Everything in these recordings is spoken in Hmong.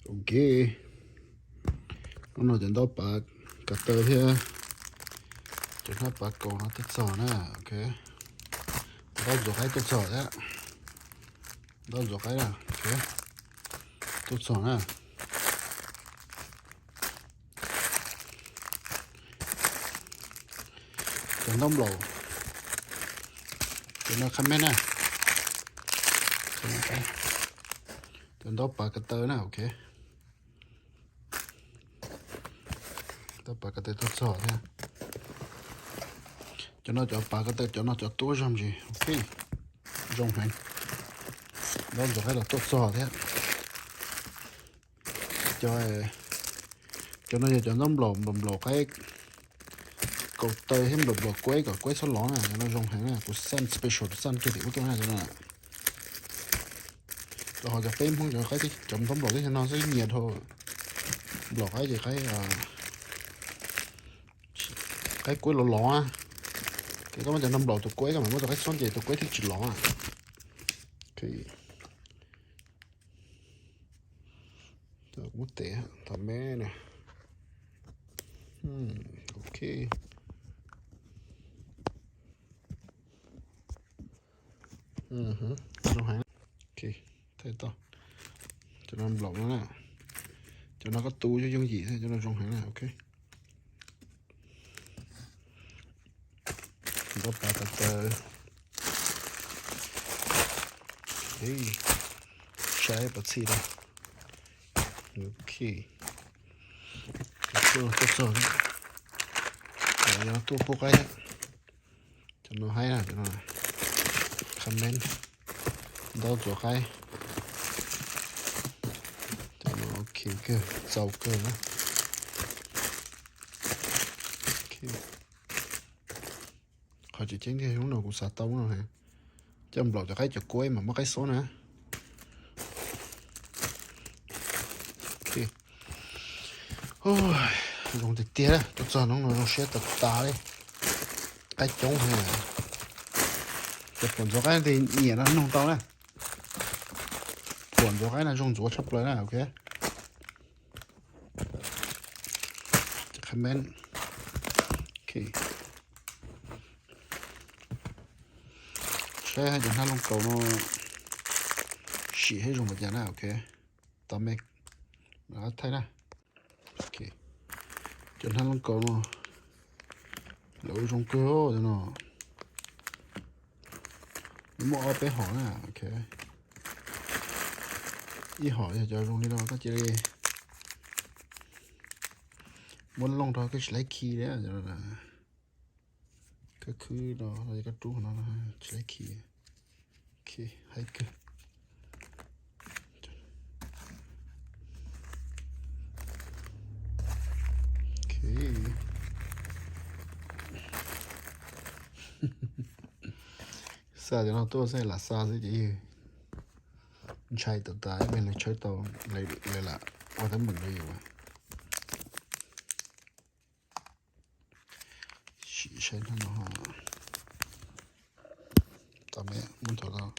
Ok, hnub no cov ntaub pav kav taw thiab cov hnab pav kaus no tuaj txog na. Ok, ntaub ntxuav qaib tuaj txog thiab. Ntaub ntxuav qaib na, ok, tuaj txog na. Cov ntaub nplaum, cov no kha meb na. Cov ntaub pav kav taw na, ok. Ntaub pav kav taw tuaj txog thiab. Cov no cov pav kav taw, cov no cov tuab zog ntsis, ok. Zoo heev. Ntaub ntxuav qaib los tuaj txog thiab. Cov, cov no yog cov ntaub nplaum, nplaum nplaum qaib kaus taw thiab nplaum nplaum kuaib kom kuaib txhob lov na. Cov no zoo heev na, kuv xaj special xaj kiag tim ub tuaj na cov no. Rau qhov cov peb Hmoob cov qaib, cov ntaub nplaum teb chaws no xwb nyias dhau. Nplaum qaib ces qaib, qaib kuaib lov lov na. Ces koj muab cov ntaub nplaum tus kuaib, koj mam muab tus qaib xob ces tus kuaib thiaj tsis lov na. Muab tes tom me na. Ok. Zoo heev. Ok, thaij tau. Cov no nplaum no na. Cov no koj tu yooj yooj yim thiab, cov no zoo heev na, ok. Ntaub pav kav taw. Saib puas txhij rau. Ok. Tuaj txog, tuaj pub qaib. Cov no haib na, cov no kha meb, ntaub ntxuav qaib. Cov no ok kawg, txaus kawg na. Qhov tseem ceeb tiag hnub no kuv xav tau no, coj nplaum cov qaib cov kuaib mas muab qaib xob na. Zoo tiag tiag, tuaj txog hnub no zoo siab tas tas li. Qaib coob heev. Cov phuam ntxuav qaib nyiam no noog tau na. Phuam ntxuav qaib no zoo ntxuav tshaj plaws na, ok. Comment. Ok. Saib cov hnab looj kaus no sim thiab zoo npaum cas na, ok. Tos me thaij na. Ok. Cov hnab looj kaus no lawv ua zoo kawg cov no. Muaj ob peb hom na, ok. Ib hom yog cov zoo li no koj cia li muab looj rau koj tsis laib khi li. Koj khwb no, koj rub no tsis laib khi. Ok, haib kawg. Ok. Xa cov no tuaj xwb, lam xa xwb ces yog ntshai tas tas, ib pliag lawv tshawb tau, lawv lam ua teeb meem rau yus. Sim saib no, tos me muab nthuav tau,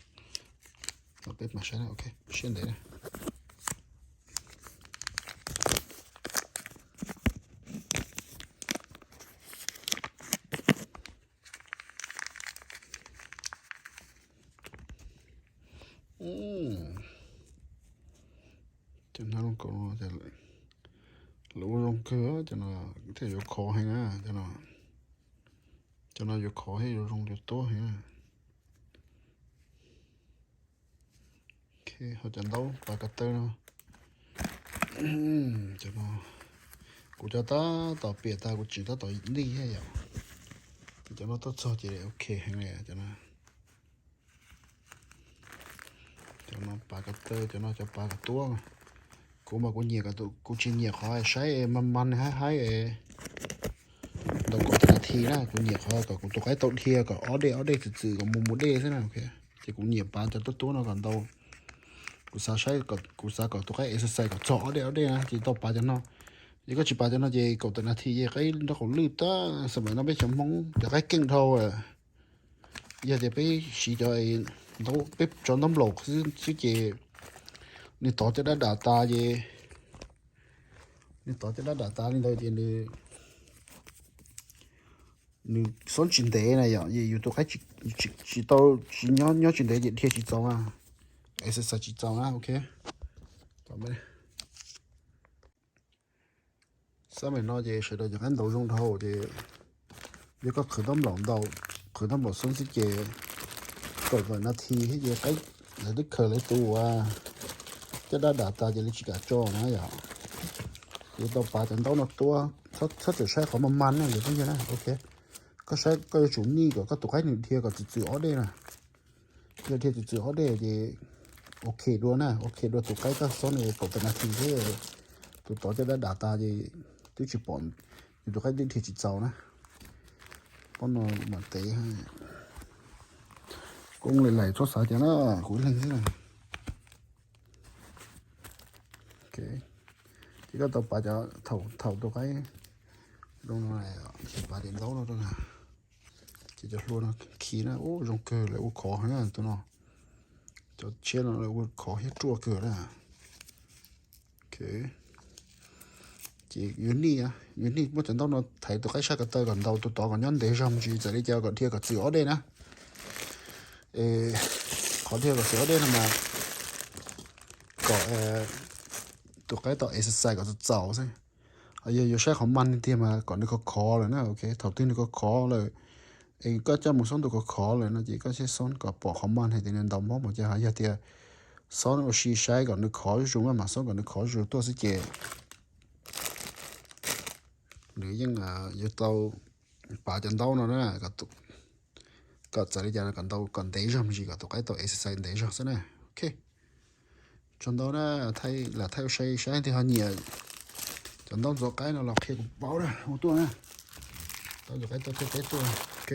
peb mam saib na, ok, siab ntev na. Cov hnab looj kaus no lawv ua zoo kawg, cov no thiaj yuav khov heev na, cov no yuav khov thiab yuav zoo yuav tuab heev na. Ok, ho cov ntaub pav kav taw no, cov no kuv cov tab tom piam tas, kuv tseem tab tom lij thiab yom. Ces cov no tuaj txog ces ok heev li cov no. Cov no pav kav taw, cov no cov pav kav tuab. Kuv mas kuv nyiam, kuv tsis nyiam qhov saib mas mas haib haib ntau kaum tawm nas this na, kuv nyiam qhov kom kuv tus qaib tau dhia kom ob dej ob dej txwm txwm kom mus mus dej xwb na. Ces kuv nyiam pav cov tuab tuab no kom ntau. Kuv xav saib, kuv xav kom tus qaib exercise kom txog ob dej ob dej na ces tau pav cov no. Ces koj tsis pav cov no ces kaum tawm nas this ces qaib nraub qaum lwj tag. Xam mas no peb cov Hmoob cov qaib keej dhau. Yog tias peb siv cov, peb tso ntaub nplaum xwb ces nws tov caj dab dam tas ces Nws tov caj dab dam tas li ntawd ces nws, nws xob tsis ntev na yom, yus tus qaib tsis tau, tsis nyob, nyob tsis ntev ces dhia tsis txaus na. Exercise tsis txaus na, ok. Xab maim no ces sawv daws cov qaib ntaus zoo dhau ces yog koj qhwv ntaub nplaum ntau, qhwv ntaub nplaum xoob xwb ces kaum tawm nas this thiab ces qaib lawv twb khaws lawv tus ua caj dab dam tas ces lawv tsis kam tso na yom. Ces tau pav cov ntaub no tuab, txhob txawm saib qhov mag mag na yog phooj ywg na, ok. Koj saib, koj yuav tsum nij kom koj tus qaib nws dhia kom txwm txwm ob dej na. Yog dhia txwm txwm ob dej ces ok dua na, ok dua tus qaib koj xob nws kaum tawm nas this thiab tus tov caj dab dam tas ces twb tsis pom, yus tus qaib twb dhia tsis txaus na. Pob no mam tev. Koob li lais txhob xav cas na, kuv ib leeg xwb na. Ces koj tau pav cov, thaum tus qaib zoo no, pav daim ntaub no rau na, ces cov hlua no khi na, ub zoo kawg lawv ua khov heev na tus no. Cov tshiab no lawv ua khov thiab ruaj kawg na. Ces yuav nij, yuav nij muab cov ntaub no thaiv tus qaib sab ko taw kom ntaus tus tod kom nyob ntev zog me ntsis, txawm li cas kom dhia kom txwm ob dej na. Qhov dhia kom txwm ob dej no mas kom tus qaib tau exercise kom txaus txaus xwb. Yog yuav saib qhov mag tiag mas kom nws khov khov lawm na, ok. Thaum twg nws khov khov lawm es koj coj mus xob ntua khov khov lawm no ces koj thiaj xob kom pom qhov mag hais tias nws ntaus mob mas cas. Yog tias xob ua si saib kom nws khov zuj zus mas, mam xob kom nws khov zuj zus tuaj xwb ces nws yeej yuav tau pav cov ntaub no na, kom txawm li cas kom ntaus kom ntev zog me ntsis kom tus qaib tau exercise ntev zog xwb na, ok. Tsaug ntau na, lam thaij ua sai saib tias ho nyiam cov ntaub ntxuav qaib no los qhia kuv paub na, ua tuaj na. Ntaub ntxuav qaib tuaj thaij teb tuaj, ok.